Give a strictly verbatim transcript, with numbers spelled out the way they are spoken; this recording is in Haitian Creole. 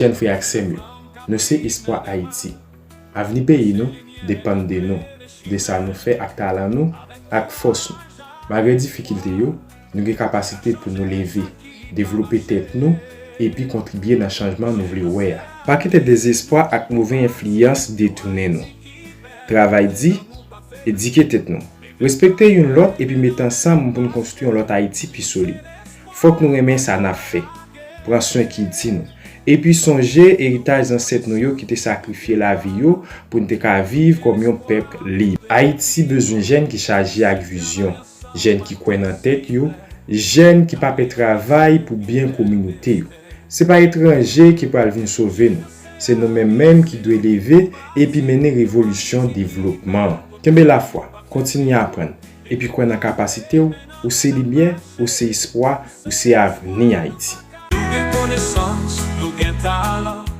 Jèn frè ak sè m yo, nou se espwa Ayiti. Avni peyi nou depann de nou, de sa nou fè ak talan nou, ak fòs nou. Malgre difikilte yo, nou gen kapasite pou nou leve, devlope tèt nou, epi kontribye nan chanjman nou vle wè a. Pa kite dezespwa ak move enfliyans detounen nou. Travay di, edike tèt nou. Respekte youn lòt epi mete ansanm pou n konstwi yon lòt Ayiti pi solid. Fòk nou renmen sa n ap fè. Pran swen kilti nou. Epi sonje eritaj zansèt nou yo ki te sakrifye lavi yo pou n te ka viv kòm yon pèp lib. Ayiti bezwen jèn ki chaje ak vizyon, jèn ki kwè nan tèt yo, jèn ki pa pè travay pou byen kominote yo. Se pa etranje ki pral vin sove nou. Se nou menm menm ki dwe leve epi mennen revolisyon devlopman an. Kenbe lafwa, kontinye aprann, epi kwè nan kapasite w. Ou se limyè, ou se espwa, ou se avni Ayiti. Nou gen konesans, nou gen talan.